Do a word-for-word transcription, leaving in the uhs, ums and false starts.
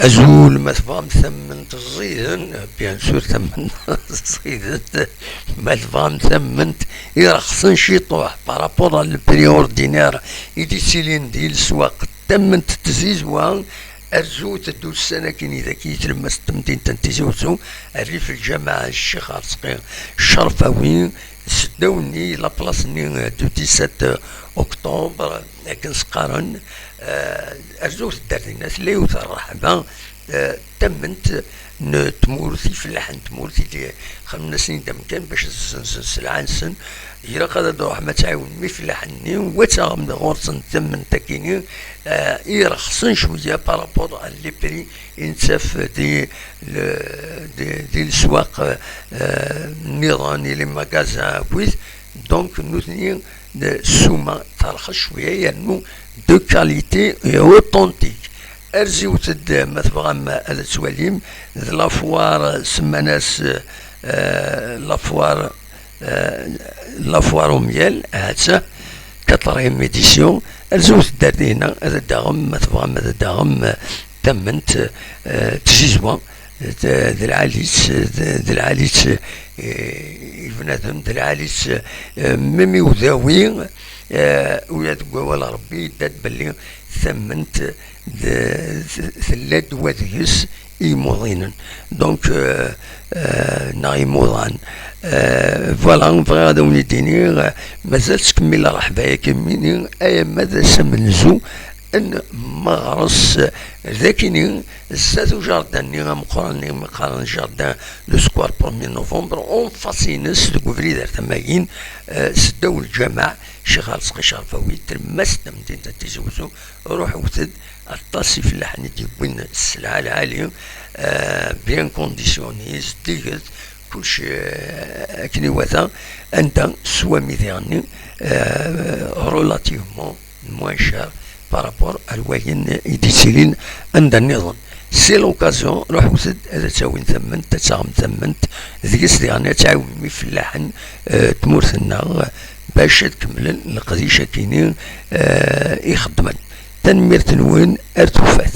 Azul, ma tebɣam tamment ẓiden, bien sûr tamment ẓiden, ma tebɣam tamment irexsen ciṭuḥ par rapport à le prix ordinaire i d-ittilin di leswaq, tamment n tzizwa, arzut-d ussan-agi i dagi i tlemmast n temdint n Tizi Uzzu, rrif lǧameɛ Ccix Arezqi Ccerfawi, seddaw-nni, la place-nni du dix-sept octobre, akken s-qqaren, eh, arzut-d ar dinna, tella yiwet rreḥba, eh, tamment n tmurt, ifellaḥen n tmurt i d-xedmen-asen-id amkan bac ad ssensen sselɛa-nsen. Ilaq ad d-ruḥem ad tɛiwnem ifellaḥen-nni, wa ad taɣem ɣur-sen tamment-agi-nni, eh, irexsen cwiya par rapport à les prix i nettaf di, le- di, di leswaq, eh, nniḍen, i les magasins akkit. Donc nutni, eh, ssuma terxes cwiya yernu de qualité et authentique. Rziwet-d, ma tebɣam ad twalim, d la foire, semman-as, eh, la foire, eh, la foire au miel, ahat, quatrième édition. Rziwet-d ar dinna, ad d-taɣem, ma tebɣam ad d-taɣem, eh, tamment, eh, tzizwa, d, d lɛali-tt, d, d lɛali-tt, eh, i bnadem, d lɛali-tt, eh, même i udawi, eh, ula deg wawal Rebbi yedda-d belli tamment d, d, tella-d wa deg-s i imuḍinen. Donc, euh, euh, neɣ imuḍan. Euh, voilà, bɣiɣ ad awen-id-iniɣ, euh, mazal tettkemmil rreḥba-agi mini, ay ama d ass amenzu n meɣres, euh, d akini, zdat ujardin-nni ameqqran-nni, mi qqaren jardin du square premier novembre, en face-ines, deg ubrid ar tama-agi, euh, seddaw lǧameɛ, Ccix Arezqi Ccerfawi, tlemmast tamdint n Tizi Uzzu, ruḥet-d, aṭas ifellaḥen i d-yewwin sselɛa lɛali, euh, bien conditionné, zeddiget, kullec, euh, akken iwata, anda swami diɣenni, euh, relativement moins cher par rapport ar wayen i d-yettilin anda nniḍen. C'est l'occasion, ruḥet-d ad tawim tamment, ad taɣem tamment, deg-s diɣenni ad tɛiwnem ifellaḥen, euh, tmurt-nneɣ, bac ad kemmlen leqdic-agi-ni, euh, i xeddmen. Tanemmirt-nwen, ar tufat.